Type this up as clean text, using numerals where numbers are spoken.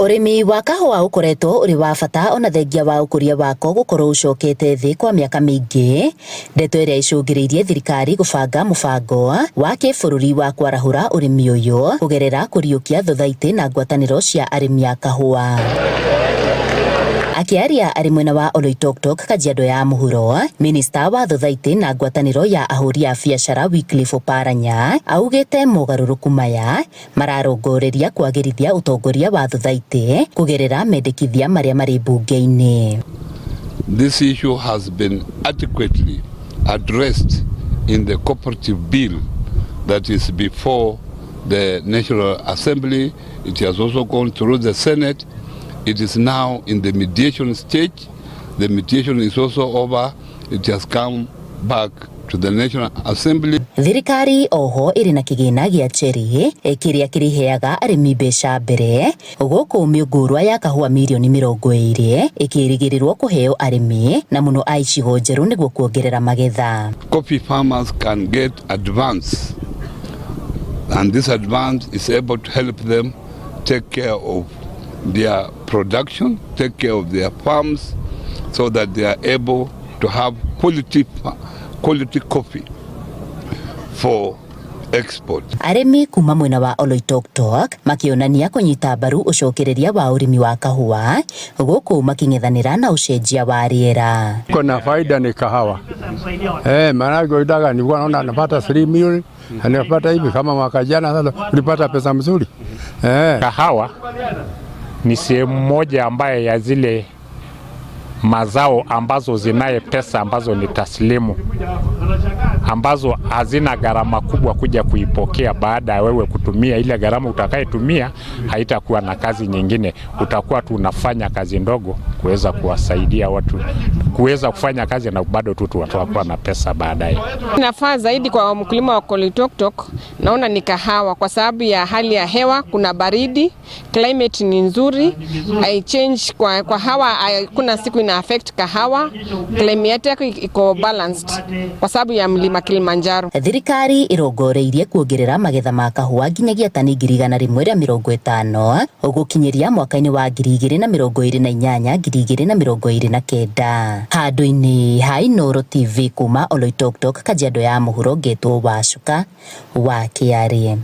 Ũrĩmi wa kahũa ũkoretwo ũrĩ wa bata ona thengia wa ũkũria wako gũkorwo ũcokete thĩ kwa mĩaka mĩingĩ, ndeto ĩrĩa ĩcũngĩrĩirie thirikari gũbanga mũbango wa kĩbũrũri wa kwarahũra ũrĩmi ũyũ kũgerera kũriũkia thothaitĩ na ngwatanĩro cia arĩmi a kahũa. Akĩaria arĩ mwena wa Oloitoktok, Kajiado ya Mũhuro, minista wa thothaitĩ na ngwatanĩro ya ahũri a biacara Wycliffe Oparanya augĩte mogarũrũku maya mararongoreria kwagĩrithia ũtongoria wa thothaitĩ kũgerera mendekithia marĩa marĩ mbunge-inĩ. This issue has been adequately addressed in the cooperative bill that is before the National Assembly. It has also gone through the Senate. It is now in the mediation stage. The mediation is also over. It has come back to the National Assembly. Thirikari oho ĩrĩ na kĩgĩna gĩa Cherry kĩrĩa kĩrĩheaga arĩmi mbeca mbere gũkũ mĩũngũrwa ya kahũa mirioni 20 ĩkĩrĩgĩrĩrwo kũheo arĩmi na mũno a icigo njerũ nĩguo kuongerera magetha. Coffee farmers can get advance, and this advance is able to help them take care of their production, take care of their farms, so that they are able to have quality coffee for export. Arĩmi kuma mwena wa Oloitoktok makĩonania kũnyita mbaru ũcokereria wa ũrĩmi wa kahũa gũkũ makĩng'ethanĩra na ũcenjia wa rĩera. Kuna faida ni kahawa. Maanake ukitaka nilikuwa naona napata 3 milioni napata hivi kama mwaka jana, sasa ulipata pesa mzuri. Kahawa ni sehemu moja ambaye ya zile mazao ambazo zinaye pesa ambazo ni taslimu ambazo hazina gharama kubwa kuja kuipokea baada ya wewe kutumia. Ile gharama utakayetumia haitakuwa na kazi nyingine, utakuwa tu unafanya kazi ndogo kuweza kuwasaidia watu kuweza kufanya kazi na bado tu tutakuwa na pesa baadaye. Nafaa zaidi kwa mkulima wa Oloitoktok naona ni kahawa kwa sababu ya hali ya hewa, kuna baridi, climate ni nzuri, change kwa hawa kuna siku ina affect kahawa, climate yake iko balanced kwa sababu ya mlima Kilimanjaro. Thirikari ĩrongoreirie kuongerera magetha ma kahũa nginyagia tani 150,000 gũkinyĩria mwaka-inĩ wa 2028 2029. Handũ-inĩ ha Inooro TV kuma Oloitoktok, Kajiado ya Mũhuro, ngetwo Wacuka wa Kĩarĩ.